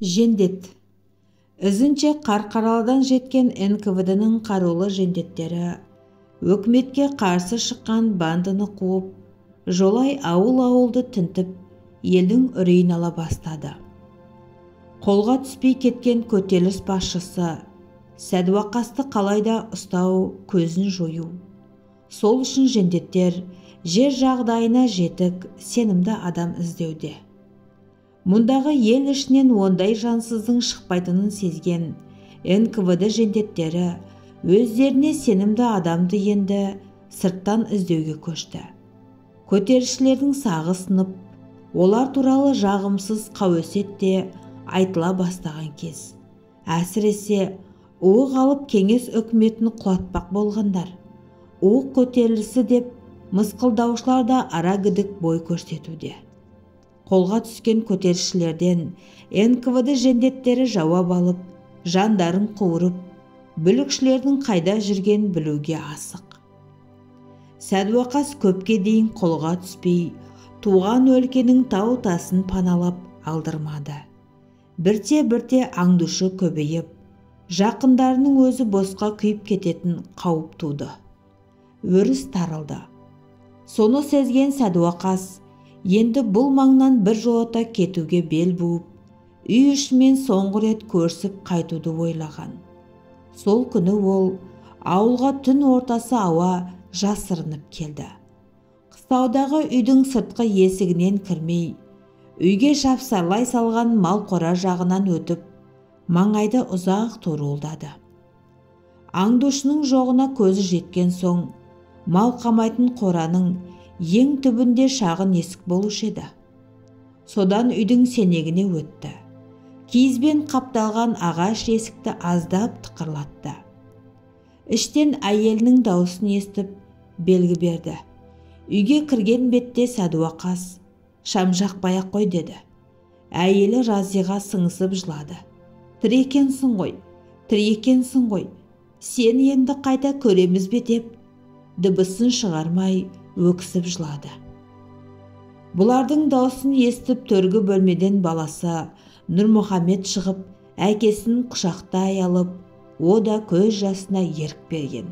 Жендет. Ізінше Қарқараладан жеткен НКВД-ның қарулы жендеттері өкіметке қарсы шыққан бандыны қуып, жолай ауыл-ауылды тінтіп, елдің үрейін ала бастады. Қолға түспей кеткен көтеріліс басшысы Сәдуақасты қалайда ұстау, көзін жою. Сол үшін жендеттер жер жағдайына жетік, сенімді адам іздеуде. Мұндағы ел ішінен ондай жансыздың шықпайтынын сезген НКВД жендеттері өздеріне сенімді адамды енді сырттан іздеуге көшті. Көтерілісшілердің сағы сынып, олар туралы жағымсыз қауесет те айтыла бастаған кез. Әсіресе уық алып кеңес үкіметін құлатпақ болғандар, уық көтерілісі деп мысқылдаушылар да ара-гідік бой көрсетуде. Қолға түскен көтерілісшілерден НКВД жендеттері жауап алып, жандарын қуырып, бүлікшілердің қайда жүргенін білуге асық. Сәдуақас көпке дейін қолға түспей, туған өлкенің тау тасын паналап алдырмады. Бірте-бірте аңдушы көбейіп, жақындарының өзі босқа күйіп кететін қауіп туды. Өріс тарылды. Соны сезген Сәдуақас енді бұл маңнан бір жолата кетуге бел буып, үй ішімен соңғы рет көрісіп қайтуды ойлаған. Сол күні ол ауылға түн ортасы ауа жасырынып келді. Қыстаудағы үйдің сыртқы есігінен кірмей, үйге жапсарлай салған мал қора жағынан өтіп, маңайды ұзақ торуылдады. Аңдушының жоғына көзі жеткен соң, мал қамайтын қораның ең түбінде шағын есік болушы еді. Содан үйдің сенегіне өтті. Киізбен қапталған ағаш есікті аздап тықырлатты. Іштен әйелінің даусын естіп, белгі берді. Үйге кірген бетте Сәдуақас, шам жақпай-ақ қой деді. Әйелі Разиға сыңсып жылады. Тірі екенсің ғой, тірі екенсің ғой, сені енді қайта көреміз бе деп, дыбысын шығармай өксіп жылады. Бұлардың даусын естіп төргі бөлмеден баласы Нұрмұхаммед шығып, әкесін құшақтай алып, о да көз жасына ерік берген.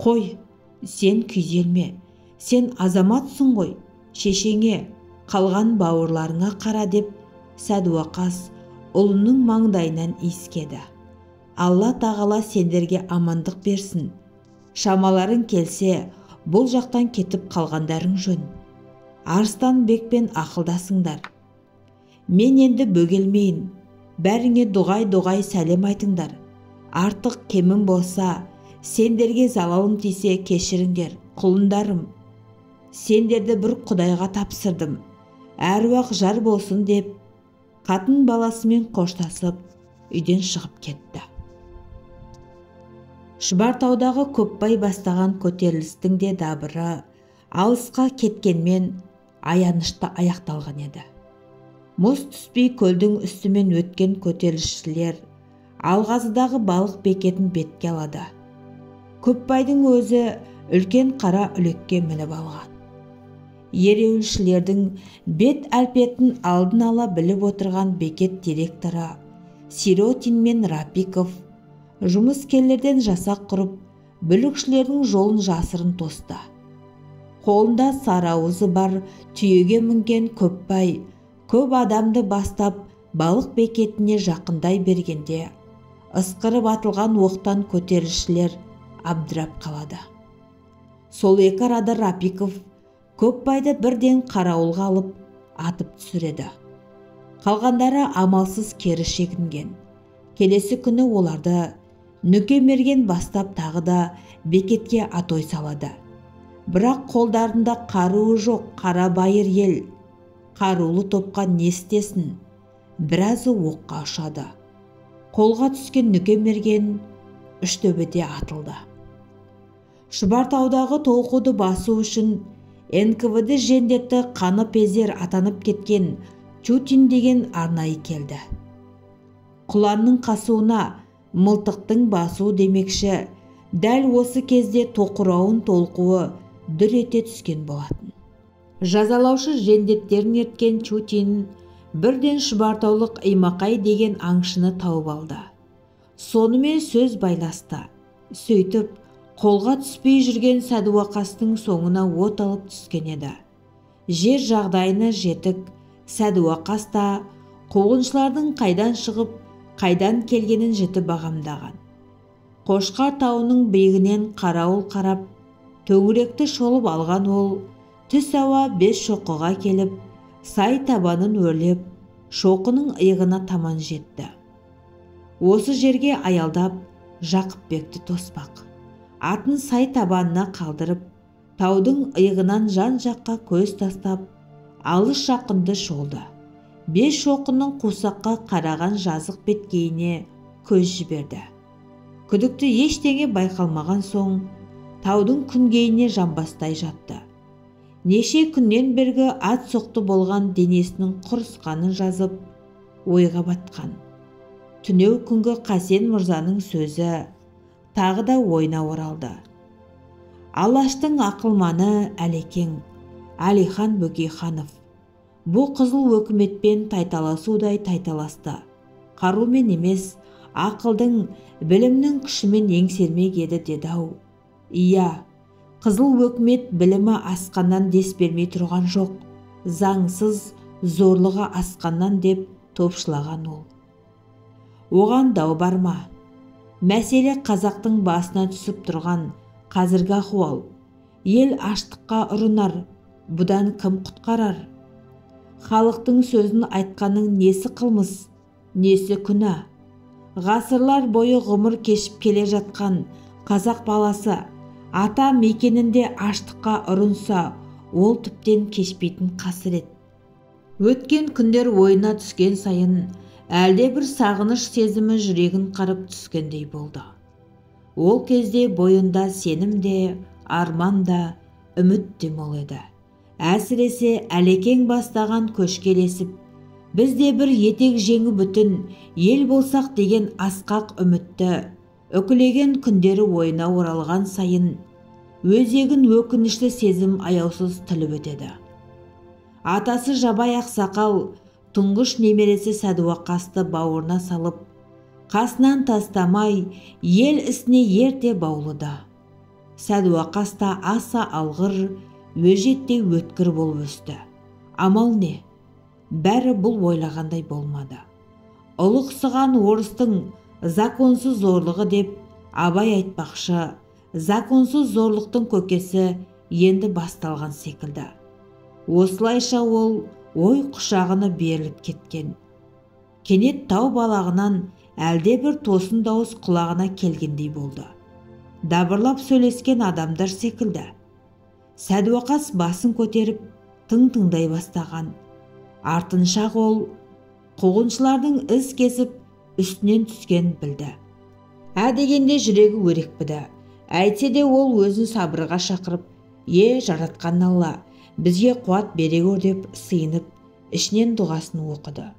Қой, сен күйзелме, сен азаматсың ғой, шешеңе, қалған бауырларыңа қара деп Сәдуақас ұлының маңдайынан иіскеді. Алла тағала сендерге амандық берсін. Шамаларың келсе, бұл жақтан кетіп қалғандарың жөн. Арыстанбекпен ақылдасыңдар. Мен енді бөгелмейін. Бәріңе дұғай-дұғай сәлем айтыңдар. Артық кемім болса, сендерге залалым тисе кешіріңдер, құлындарым. Сендерді бір Құдайға тапсырдым. Әруақ жар болсын деп, қатын баласымен қоштасып, үйден шығып кетті. Шұбартаудағы Көпбай бастаған көтерілістің де дабыры алысқа кеткенмен аянышты аяқталған еді. Мұз түспей көлдің үстімен өткен көтерілісшілер Алғазыдағы балық бекетін бетке алады. Көпбайдың өзі үлкен қара үлекке мініп алған. Ереуілшілердің бет әлпетін алдын ала біліп отырған бекет директоры Сиротин мен Рапиков жұмыскерлерден жасақ құрып, бүлікшілердің жолын жасырын тосты. Қолында сары ауызы бар түйеге мінген Көпбай көп адамды бастап балық бекетіне жақындай бергенде, ысқырып атылған оқтан көтерілісшілер абдырап қалады. Сол екі арада Рапиков Көпбайды бірден қарауылға алып, атып түсіреді. Қалғандары амалсыз кері шегінген. Келесі күні оларды Нүке мерген бастап тағы да бекетке атой салады. Бірақ қолдарында қаруы жоқ қара байыр ел қарулы топқа не істесін, біразы оққа ұшады. Қолға түскен Нүке мерген Үштөбеде атылды. Шұбартаудағы толқуды басу үшін НКВД жендетті қаныпезер атанып кеткен Чутин деген арнайы келді. Құланның қасуына мылтықтың басу демекші, дәл осы кезде тоқырауын толқуы дүр ете түскен болатын. Жазалаушы жендеттерін ерткен Чутин Бірден шұбартаулық Имақай деген аңшыны тауып алды. Сонымен сөз байласты. Сөйтіп, қолға түспей жүрген Сәдуақастың соңына от алып түскен еді. Жер жағдайына жетік Сәдуақас та қуғыншылардың қайдан шығып, қайдан келгенін жіті бағамдаған. Қошқар тауының биігінен қарауыл қарап, төңіректі шолып алған ол, түс ауа 5 шоқыға келіп, сай табанын өрлеп, шоқының иығына таман жетті. Осы жерге аялдап, Жақыпбекті тоспақ. Атын сай табанына қалдырып, таудың иығынан жан-жаққа көз тастап, алыс жақынды шолды. 5 шоқының қусаққа қараған жазық беткейіне көз жіберді. Күдікті ештеңе байқалмаған соң, таудың күнгейіне жамбастай жатты. Неше күннен бергі ат соқты болған денесінің құрысқанын жазып, ойға батқан. Түнеу күнгі Қасен мырзаның сөзі тағы да ойына оралды. Алаштың ақылманы Әлекең, Әлихан Бөкейханов. Бұл қызыл өкіметпен тайталасудай тайталасты. Қарумен емес, ақылдың, білімнің күшімен еңсермек еді деді-ау. Иә, қызыл өкімет білімі асқаннан дес бермей тұрған жоқ, заңсыз зорлығы асқаннан деп топшылаған ол. Оған дау бар ма? Мәселе қазақтың басына түсіп тұрған қазіргі ахуал. Ел аштыққа ұрынар, бұдан кім құтқарар? Халықтың сөзін айтқанның несі қылмыс, несі күнә? Ғасырлар бойы ғұмыр кешіп келе жатқан қазақ баласы ата мекенінде аштыққа ұрынса, ол түптен кешпейтін қасірет. Өткен күндер ойына түскен сайын әлде бір сағыныш сезімі жүрегін қарып түскендей болды. Ол кезде бойында сенім де, арман да, үміт те мол еді. Әсіресе Әлекең бастаған көшке ілесіп, біз де бір етек жеңі бүтін ел болсақ деген асқақ үмітті үкілеген күндері ойына оралған сайын өзегін өкінішті сезім аяусыз тіліп өтеді. Атасы Жабай ақсақал тұңғыш немересі Сәдуақасты бауырына салып, қасынан тастамай ел ісіне ерте баулыды. Сәдуақас та аса алғыр, өжеттей өткір болып өсті. Амал не? Бәрі бұл ойлағандай болмады. Ұлықсыған орыстың законсыз зорлығы деп Абай айтпақшы, законсыз зорлықтың көкесі енді басталған секілді. Осылайша ол ой құшағына беріліп кеткен. Кенет тау балағынан әлде бір тосын дауыс құлағына келгендей болды. Дабырлап сөйлескен адамдар секілді. Сәдуақас басын көтеріп, тың тыңдай бастаған. Артынша ол қуғыншылардың із кесіп үстінен түскен білді. Ә дегенде жүрегі өрекпіді. Әйтсе де ол өзін сабырға шақырып, «Е, жаратқан Алла, бізге қуат бере гөр» деп сыйынып, ішінен дұғасын оқыды.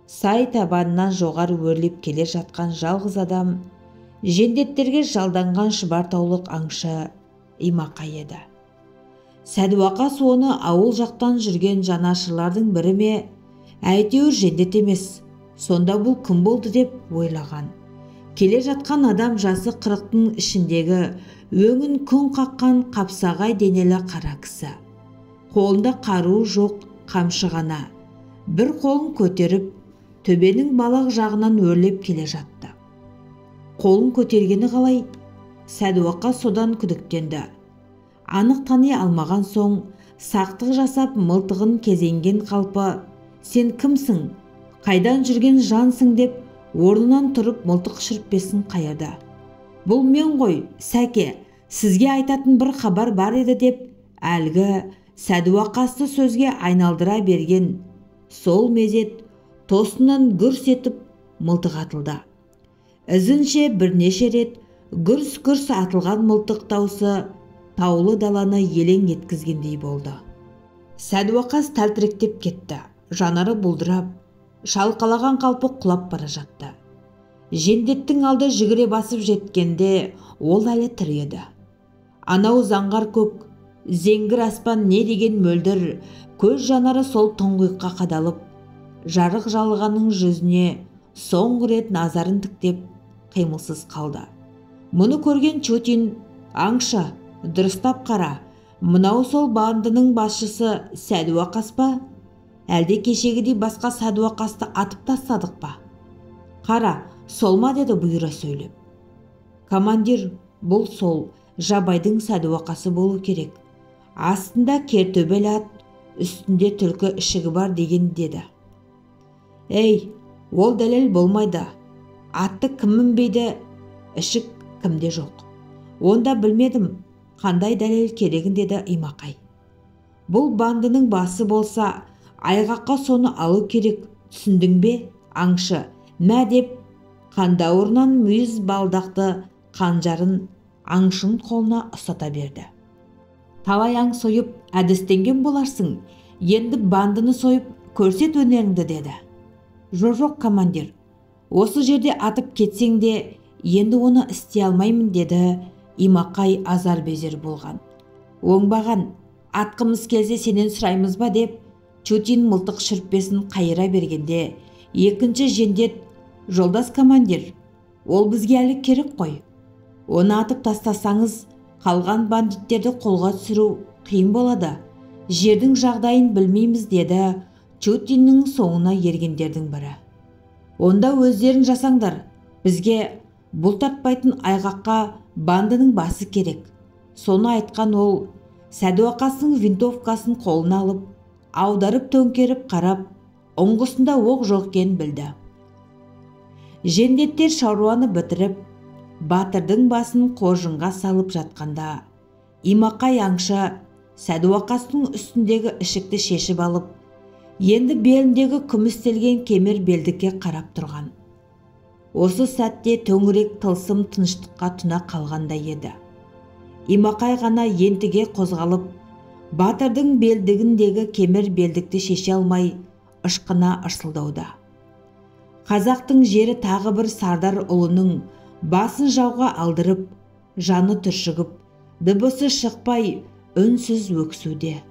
Сай табанынан жоғары өрлеп келе жатқан жалғыз адам жендеттерге жалданған шұбартаулық аңшы Имақай еді. Сәдуақас оны ауыл жақтан жүрген жанашырлардың бірі ме, әйтеуір жендет емес, сонда бұл кім болды деп ойлаған. Келе жатқан адам жасы 40-тың ішіндегі өңін күн қаққан қапсағай денелі қара кісі. Қолында қаруы жоқ, қамшы ғана. Бір қолын көтеріп, төбенің балақ жағынан өрлеп келе жатты. Қолын көтергені қалай? Сәдуақас содан күдіктенді. Анық тани алмаған соң, сақтық жасап мылтығын кезенген қалпы, «Сен кімсің? Қайдан жүрген жансың?» деп орнынан тұрып мылтық шүріппесін қайырды. «Бұл мен ғой, Сәке, сізге айтатын бір хабар бар еді» деп әлгі Сәдуақасты сөзге айналдыра берген. Сол мезет тосыннан гүрс етіп мылтық атылды. Ізінше бірнеше рет гүрс-гүрс атылған мылтық даусы таулы даланы елең еткізгендей болды. Сәдуақас тәлтіректеп кетті, жанары бұлдырап, шалқалаған қалпы құлап бара жатты. Жендеттің алды жүгіре басып жеткенде ол әлі тірі еді. Анау заңғар көк, зеңгір аспан не деген мөлдір, көз жанары сол тұңғиыққа қадалып, жарық жалғанның жүзіне соңғы рет назарын тіктеп қимылсыз қалды. Мұны көрген Чутин: «Аңшы, дұрыстап қара, мынау сол бандының басшысы Сәдуақас па? Әлде кешегідей басқа Сәдуақасты атып тастадық па? Қара, сол ма?» деді бұйыра сөйлеп. «Командир, бұл сол Жабайдың Сәдуақасы болу керек. Астында кертөбел ат, үстінде түлкі ішігі бар деген», деді. «Ей, ол дәлел болмайды. Атты кім мінбейді, ішік кімде жоқ. Онда білмедім, қандай дәлел керегін», деді Имақай. «Бұл бандының басы болса, айғаққа соны алу керек, түсіндің бе, аңшы? Мә», деп қандауырынан мүйіз балдақты қанжарын аңшының қолына ұстата берді. «Талай аң сойып әдістенген боларсың, енді бандыны сойып көрсет өнеріңді», деді. «Жоқ, командир, осы жерде атып кетсең де, енді оны істей алмаймын», деді Имақай азар безер болған. «Оңбаған, атқымыз келсе сенен сұраймыз ба?» деп Чутин мылтық шүріппесін қайыра бергенде, екінші жендет: «Жолдас командир, ол бізге әлі керек қой. Оны атып тастасаңыз, қалған бандиттерді қолға түсіру қиын болады. Жердің жағдайын білмейміз», деді Чутиннің соңына ергендердің бірі. «Онда өздерің жасаңдар, бізге бұлтартпайтын айғаққа бандының басы керек». Соны айтқан ол Сәдуақастың винтовкасын қолына алып, аударып төңкеріп қарап, ұңғысында оқ жоқ екенін білді. Жендеттер шаруаны бітіріп, батырдың басын қоржынға салып жатқанда, Имақай аңшы Сәдуақастың үстіндегі ішікті шешіп алып, енді беліндегі күмістелген кемер белдікке қарап тұрған. Осы сәтте төңірек тылсым тыныштыққа тұна қалғандай еді. Имақай ғана ентіге қозғалып, батырдың белдігіндегі кемер белдікті шеше алмай, ышқына ырсылдауда. Қазақтың жері тағы бір сардар ұлының басын жауға алдырып, жаны түршігіп, дыбысы шықпай үнсіз өксуде.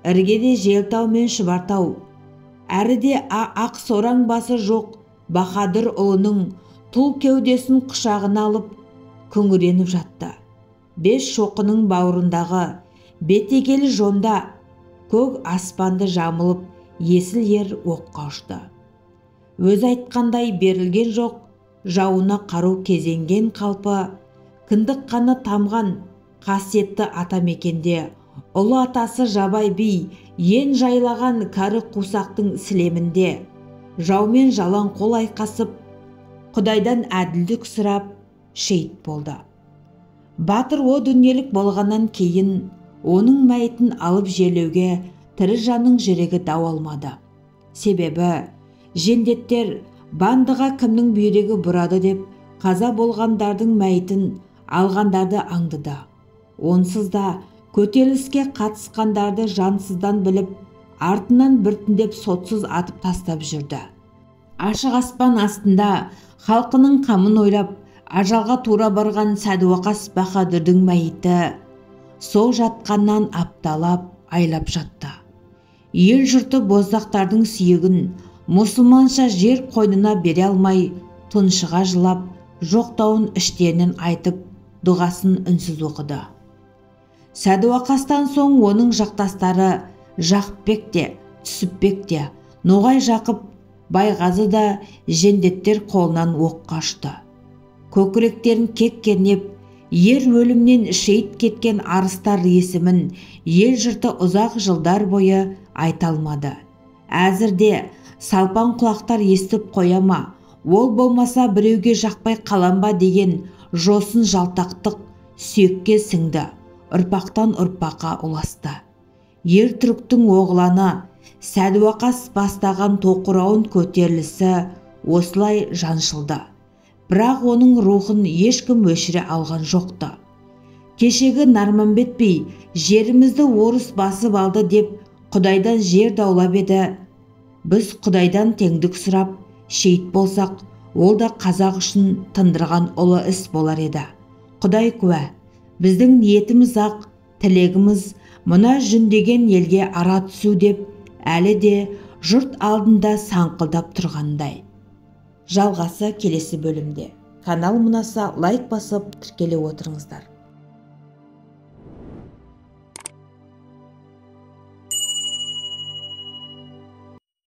Іргеде Желтау мен Шұбартау, әріде ақ сораң басы жоқ Бахадыр ұлының тұл кеудесін құшағына алып, күңіреніп жатты. Бес шоқының бауырындағы бетегелі жонда көк аспанды жамылып, есіл ер оққа ұшты. Өзі айтқандай берілген жоқ, жауына қару кезенген қалпы, кіндік қаны тамған қасиетті атамекенде ұлы атасы Жабай би ен жайлаған кәрі қусақтың сілемінде жаумен жалаң қол айқасып, Құдайдан әділдік сұрап шейіт болды. Батыр о дүниелік болғаннан кейін оның мәйітін алып жерлеуге тірі жанның жүрегі дау алмады. Себебі жендеттер бандыға кімнің бүйрегі бұрады деп қаза болғандардың мәйітін алғандарды аңдыды. Онсыз да көтеріліске қатысқандарды жансыздан біліп, артынан біртіндеп сотсыз атып тастап жүрді. Ашық аспан астында халқының қамын ойлап, ажалға тура барған Сәдуақас Бахадүрдің мәйіті сол жатқаннан апталап, айлап жатты. Ел жұрты боздақтардың сүйегін мұсылманша жер қойнына бере алмай, тұншыға жылап, жоқтауын іштерінен айтып, дұғасын үнсіз оқыды. Сәдуақастан соң оның жақтастары Жақыпбек те, Түсіпбек те, Ноғай Жақып, Байғазы да жендеттер қолынан оққа ұшты. Көкіректерін кек кернеп, ер өлімнен шейіт кеткен арыстар есімін ел жұрты ұзақ жылдар бойы айта алмады. Әзірде салпаң құлақтар естіп қояма, ол болмаса біреуге жақпай қалам ба деген жосын жалтақтық сүйекке сіңді, ұрпақтан ұрпаққа ұласты. Ер түріктің оғланы Сәдуақас бастаған тоқырауын көтерілісі осылай жаншылды. Бірақ оның рухын ешкім өшіре алған жоқты. Кешегі Нарманбет би жерімізді орыс басып алды деп Құдайдан жер даулап еді. Біз Құдайдан теңдік сұрап шейіт болсақ, ол да қазақ үшін тындырған ұлы іс болар еді. Құдай куә, біздің ниетіміз ақ, тілегіміз мына жүндеген елге ара түсу деп әлі де Жұрт алдында саңқылдап тұрғандай. Жалғасы келесі бөлімде. Канал ұнаса, лайк басып, тіркеле отырыңыздар.